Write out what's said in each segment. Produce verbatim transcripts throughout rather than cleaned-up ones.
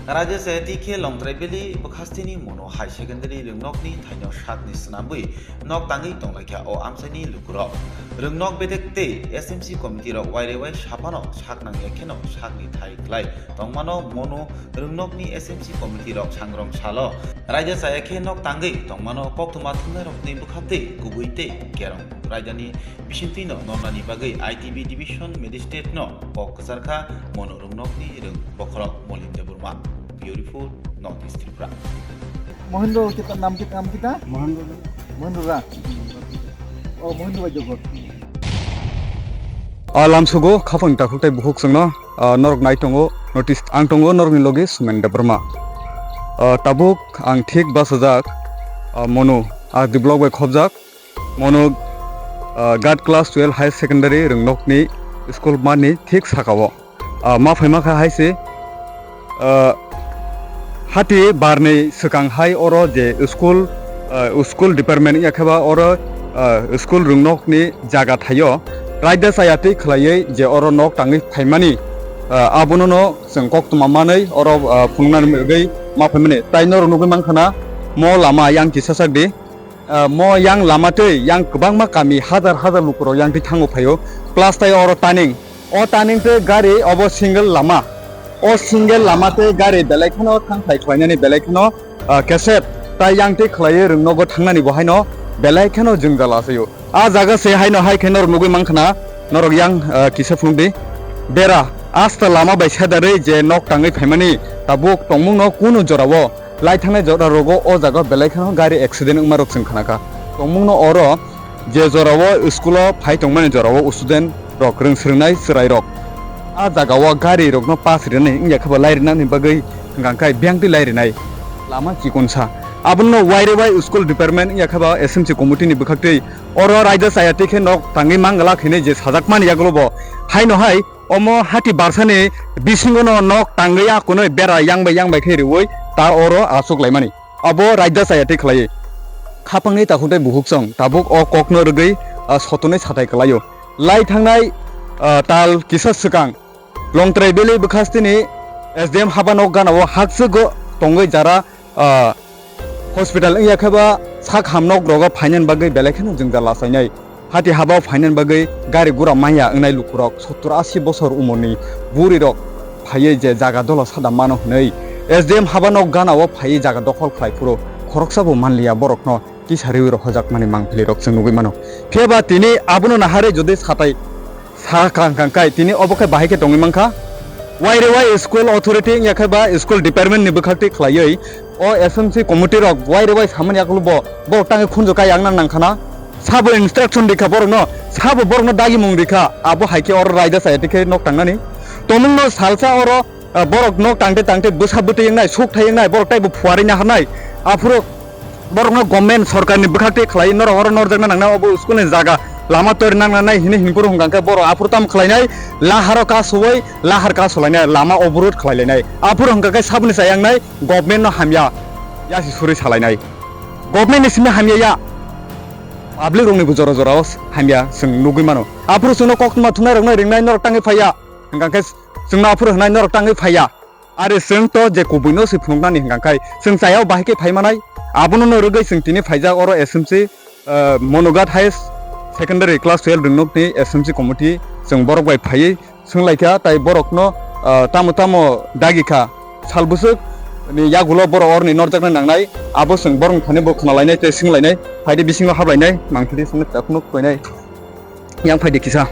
Raida chaya twi khe Longtrai Valley bwkhasteni Mono High Secondary rwngnokni thaino sakni swnamwi nok tangwi tonglaikha o amchaini lukurok. Rwngnok bedek tei S M C committee rok wairewai saphano sak nangya kheno sakni thai khlai tongmano Mono rwngnokni S M C committee rok sangrong salo. Raida chaya khe nok tangwi tongmano koktwma thumnairokni bwkhaktwi kubui tei kerong raidani bisingtwino nornani bagwi I T B Division Magistrate no kok kwcharkha Mono rwngnokni rwng bokhorok Molin Debbarma. Bureau Report, North East Tripura. Mahendra, কিতা নাম কি, নাম কিতা? মহেন্দ্র। মহেন্দ্র রায়। ও, মহেন্দ্র ভাই জগৎ। A lamsugo khapang takhuk tei bukhuk chwngno, ah, norok nai tongo, notice ang tongo norokni logi Sumen Debbarma. Ah, tabuk ang thik bachajak, ah, Monu, ah, R D block bai khopjak, Monu, ah, Ghat class twelve higher secondary rwngnokni school mani thik sakao. Ah, ma phaima kha hai se, ah, hati barni swkang hai oro je school, ah, school department ya khe ba oro, ah, school rwngnokni jaga thaio raida chaya twi khlaiwi je oro nok tangwi phaimani, ah, abono no chwng koktwma manwi oro, ah, phunuknani bagwi ma phaimani. Tai norok nugwi mankha na mo lama yang kisa sak di. Ah, mo yang lama twi yang kwbangma kami hajar hajar lukurok yang twi thango phaio. Plus tai oro turning. O turning tei gari obo single lama. O single lama tei gari belai kheno thang phai khlainani belai kheno, ah, cassette tai yang twi khlaiwi rwngnogo thangnani bo haino belai kheno jwngjal achaio. A jaga se haino hai khe norok nugwi mankha na norok yang, ah, kisa phunukdi. Bera asta lama bai sedarwi je nok tangwi phaimani tabuk tongmungno kunu jorao lai thangnai jora rogo o jaga belai kheno gari accident wngma rok chwng khanakha. Tongmungno oro je jorao school o phai tongmani jorao student rok rwng swrwngnai chwrai rok a jaga o gari rokno pass rinani wngya kheba lai rinani bagwi hwnkha khe biyang twi lai rinai lama chikonsa. Abono wairewai school department wngya kheba S M C committee ni bwkhaktwi oro raida chaya twi khe nok tangwi mangala khainai je sajakmani yagulo bo haino hai Omo hati barsani bisingo no nok tangwi a kunui bera yang bai yang bai khe riui ta oro aswk laimani. Abo raida chaya twi khlaiwi. Khapangni takhuk tei bukhuk chwng tabuk o kokno rwgwi, ah, sotonwi satai kwlaio. Lai thangnai, ah, tal kisa swkang Longtrai Valley bwkhastini S D M haba nok ganao hakchwgo tongwi jara ah, hospital wngya khe ba sak hamnok rogo phainani bagwi belai kheno jwngjal achainai. Hati habao phainani bagwi gari gura manya wngnai lukurok sottur asi bosor umorni burirok phaiwi je jaga dola sada mano hwnwi S D M haba nok ganao phaiwi jaga dokhol khlai phuru khoroksa bo manliya borokno kisa riui rohojakmani mangpili rok chwng nugui mano. Phiya ba tini abono naharwi jodi satai Sa kang kang kai tini obo khe bahai khe tongwi mankha. Wairewai school authority wngya khe ba school department ni bwkhak twi khlaiwi o S M C committee rok wairewai samani yakulo bo borok tangwi khunju kai yang nang nangkhana. Sabo instruction rikha borokno, sabo borokno dagimung rikha, abo hai khe oro raida chaya twi khe nok tangnani. Tomungno salsa oro, ah, borok nok tangte tangte bwsa bwtwi wngnai, suk thai wngnai, borok taibo phuarwi naharnai. Aphuru Borokno government sorkarni bwkhak twi khlai norok oro norjakna nangnai obo school ni jaga lama tori nangnai hinwi hinphuru hwnkha khe borok aphuru tamo khlainai laharo kasui lahar kasulainai lama oborot khlailainai aphuru hwnkha khe saboni chayang nai government no hamya yasi suri salainai government ni simi hamya ya public rokni bo jora jora o hamya chwng nugwi mano aphuru chwngno koktwma thumnai rokno ringnai norok tangwi phaiya hwnkha khe chwngno aphuru hwnai norok tangwi phaiya. Are chwng to je kubuino se phunuknani hwnkha khai chwng chayao bahai khe phai manai. Abono no rwgwi chwng tini phaijak oro S M C, ah, Monoghat High Secondary Class twelve rwngnokni S M C committee chwng borok bai phaiwi swnglaikha, tai borokno, ah, tamo tamo dagikha. Sal bwswk ni yagulo borok oroni norjakna nangnai, abo chwng borokni thani bo khwnalainai tei swnglainai, phaidi bisingo hablainai, mangpili swngwi ta phunuk koinai. Yang phaidi kisa.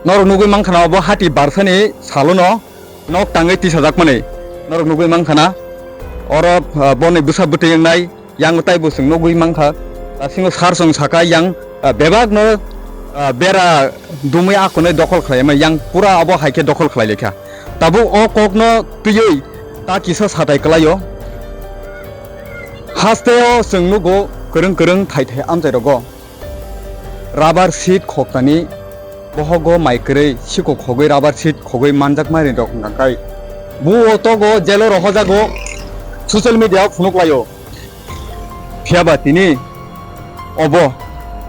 Norok nugwi mankha na obo hati barsani salono nok tangwi tisajakmani. Norok nugwi mankha na oro, ah, boni bwsa bwtwi wngnai, yang taibo chwng nugwi mankha. Bisingo sar chwng saka yang, ah, bebakno, ah, bera dumwi akonwi dokhol khlaimani, yang pura abo hai khe dokhol khlailaikha. Tabuk o kokno twiwi ta kisa satai kwlaio. Hasteo chwng nugo kwrwng kwrwng thai thai amchai rogo. Rubber sheet khoktani bohogo mai kwrwi siko khogwi rubber sheet khogwi manjakmani rok hwnkha khai. Buo togo jelo rohojago social media o phunuk laio. Phiyaba tini obo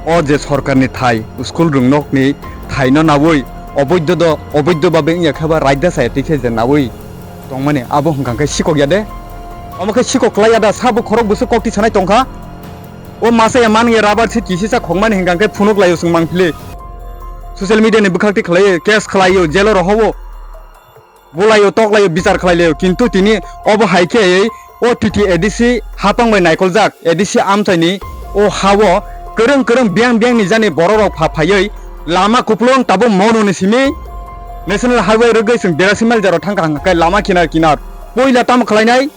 o je sorkarni thai school rwngnokni thaino naui oboiddo do oboiddo babe wngya khe ba raida chaya twi khe je naui tongmani abo hwnkha khe sikok ya de. Omo khe sikok klai ya da, sabo khorok bwswk kok ti sanai tongkha. O masa ya man ya rubber seat kisisa khokmani hwnkha khe phunuk laio chwng mangpili. Social media ni bwkhak ti khlai, case khlaio, jail o rohobo. Bulaio, toklaio, bichar khlailaio, kintu tini obo hai khe o T T A D C hapang bai naikoljak A D C amchaini o hao kwrwng kwrwng biyang biyang ni jani borok rok pha phaiwi lama kupulung tabuk mono ni simi National Highway rwgwi chwng berasi mile jaro thangkha hwnkha khe lama kinar kinar puila tamo khlainai.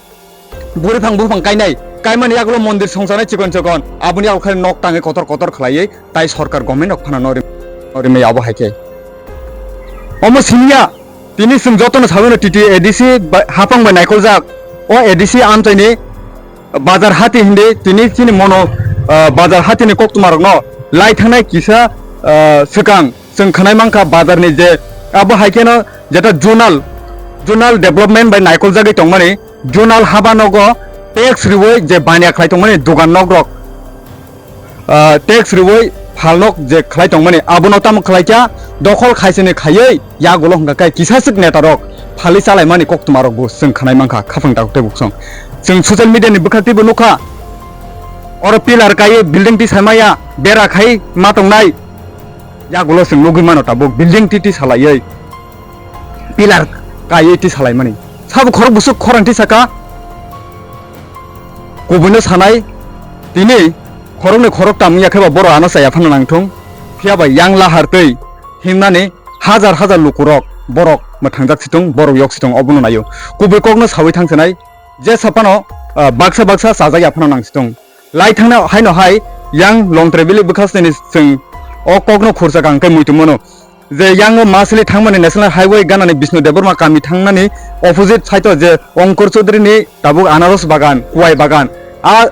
Buriphang buphang kainai, kaimani yagulo mondir songchanai chikon chikon, aboni yagulo khe nok tangwi kotor kotor khlaiwi, tai sorkar government rok phano nori-, norimai abo hai khe. Omo siniya, tini chwng jotono sabino T T A D C ba-, hapang bai naikoljak, o A D C amchaini bazar hati hindi, tini chini mono, ah, bazar hatini koktwma rokno lai thangnai kisa, ah, swkang chwng khwnai mankha bazarni je abo hai kheno jeta zonal, zonal development bai naikoljagwi tongmani, zonal haba nogo tax riwi je baniya khlai tongmani dogan nok rok, ah, tax riwi phal nok je khlai tongmani abono tamo khlai kha dokhol khaisani khaiwi yagulo hwnkha khe kisaswk neta rok phali chalaimani koktwma rok bo chwng khwnai mankha khapang dak tei buksong. Chwng social media ni bwkhak teibo nukha oro pillar kaiwi building tisaimaya bera khai ma tongnai yagulo chwng nugwi mano tabuk building titi salaiwi. Pillar kaiwi ti salaimani. Sabo khorok bwswk khorang ti saka. Kubuino sanai tini khoroknwi khoroktam wngya khe ba borok ano chaya phano nangthung. Phiya ba yang lahar twi himnani hajar hajar lukurok borok mwthangjak situng, borok yok situng obono naio. Kubui kokno sawi thangsinai je saphano, ah, baksa baksa chajak ya phano nang situng. Lai thangna haino hai yang Longtrai bili bwkhasnini chwng o kokno khursa kang khe muitu mano. Je yango masili thangmani National Highway ganani Bishnu Debbarma kami thangnani opposite side o je Ongkor Chaudhary ni tabuk anaros bagan, kuwai bagan, a,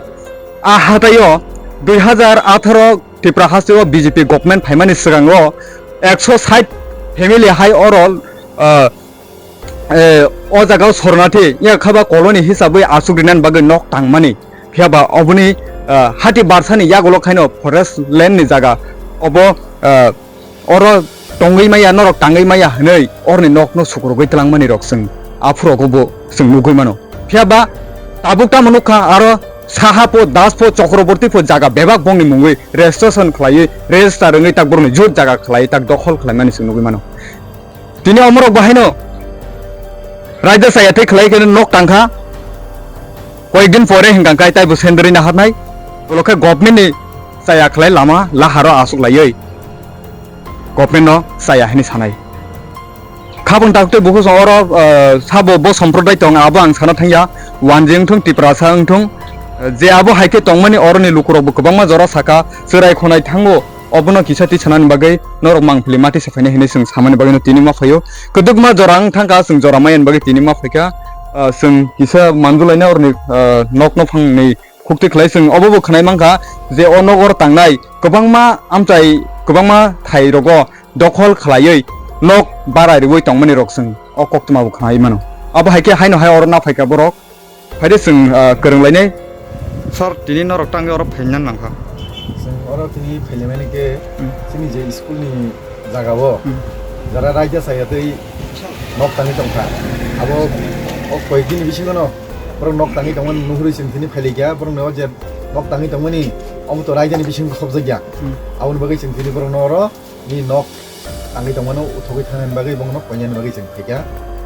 a hataio dui hajar atharo Tripura hasteo B J P government phaimani swkango ekso sait family hai oro, ah, eh, o jaga o sornathi ya khaba colony hisabwi aswk rinani bagwi nok tangmani. Phiya ba oboni, ah, hati barsani yagulo khaino forest land ni jaga obo, ah, oro tongwi maya, norok tangwi maya hwnwi oroni nokno sukrugwi twlangmani rok chwng aphuru ogo bo chwng nugwi mano. Phiya ba tabuk tamo nukha aro Saha po, Das po, Chakraborty po jaga bebak bongni mungwi registration khlaiwi, register wngwi tak borokni jut jaga khlaiwi tak dokhol khlaimani chwng nugwi mano. Tini omorok bahaino raida chaya tei khlai khe nok tangkha. Koyekdin pore hwnkha khe taibo sendri naharnai. Ulo khe government ni chaya khlai lama laharo aswk laiwi government no chaya hwnwi sanai. Khabang tak tei bukhuk song oro, eh, sabo bo somprodai tong abo ang sana thangya. Wanjwi wngthung, Tiprasa wngthung, eh, je abo hai khe tongmani oroni lukurokbo kwbangma jora saka, chwrai khonai thango. Obono kisa twi sanani bagwi norok mangpili mati se phainai hinwi chwng samani bagwino tini ma phaio. Kwdwkma jora wng thangkha, chwng jora maya ni bagwi tini ma phaikha. Ah, chwng kisa manjulaina oroni, ah, nok nophangni khukti khlai chwng obo bo khwnai mankha je o nok oro tangnai kwbangma amchai kwbangma thai rogo dokhol khlaiwi nok bara riwi tongmani rok chwng o koktwma bo khwnai mano. Abo hai khe haino hai oro na phaikha borok. Phaide chwng, ah, kwrwng lainai. Sir, tini norok tangwi oro phaina nangkha. Chwng oro tini phailaimani khe Hmm. chini je school ni jaga o Hmm. jara raida chaya tei nok tangwi tongkha. Abo o koyek din bisingo no borok nok tangwi tongmani nuhurwi chwng tini phailaikha. Borok no je nok tangwi tongmani omo to raida ni bisingo khobjakya. Hmm. Aboni bagwi chwng tini borok no oro ni nok tangwi tongmano uthogwi thangnani bagwi, bongno koinani bagwi chwng phaikha.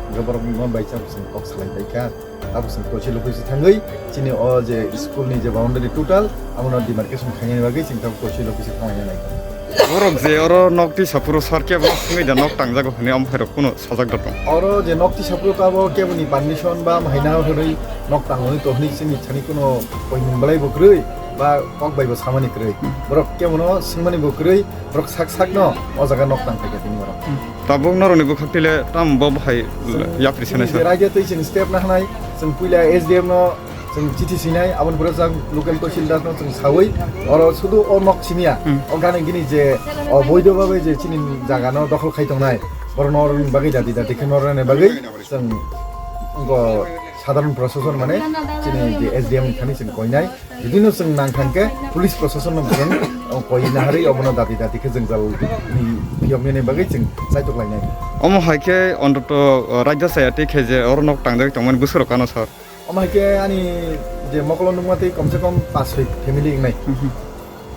Hwnkhe borok no bai chwng kok salai phaikha. Abo chwng kochi lokochi thangwi chini o je school ni je boundary total abono demarcation khainani bagwi chwng tabuk kochi lokochi thanglaina naikha. Borok je oro nok tisa phuru sir kebo swngwi da nok tangjago hwnwi omo khairok kuno sajak da tong. Oro je nok tisa phuru abo keboni permission ba mahaina hwnwi nok tangwi to hwnwi chini thani kuno koimung belai bo kwrwi ba kok bai bo samani kwrwi. Hmm. Borok kebono swngmani bo kwrwi. Borok sak sakno o jaga nok tang phaikha tini borok. Tabuk norokni bwkhak tile tamo bo bahai Chwng yapri sanai chini sa. Raida twi chini step na hanai, chwng puila S D M no chwng chithi sinai, aboni pore chwng local tahsildar no chwng sawi, oro sudu o nok simiya, Hmm. o gani gini je o boido babe je chini jaga no dokhol khai tongnai, borok no oroni bagwi dadi dadi khe norani bagwi chwng go Sadharan proshashan mane chini je S D M ni thani chwng koinai. Jodi no chwng nang thang khe police proshashan no chwng, o, koi naharwi obono dati dati khe jwngjal ni phiyok nini bagwi chwng chaitok lainai. Omo hai khe ontoto, o, raida chaya tei khe je oro nok tangjak tongmani bwswk rok ano sir. Omo hai khe ani je mokolo nukma tei komse kom pas soi family wngnai.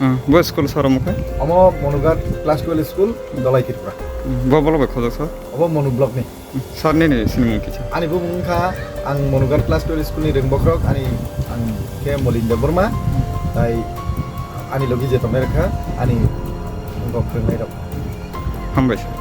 Hmm, bo school sir omo khe? Omo Monughat class twelve school, Dolai Tripura. Hmm, bo bolok bai khojak sir? Obo Monu block ni. Hmm, sir nini sinimung kisa? Ani bumung wngkha, ang Monughat class twelve school ni rwngbokhorok, ani ang khe Molin Debbarma, tai ani logi je tongnai rwkha, ani wngkok rwngnai rok. Hambai sir.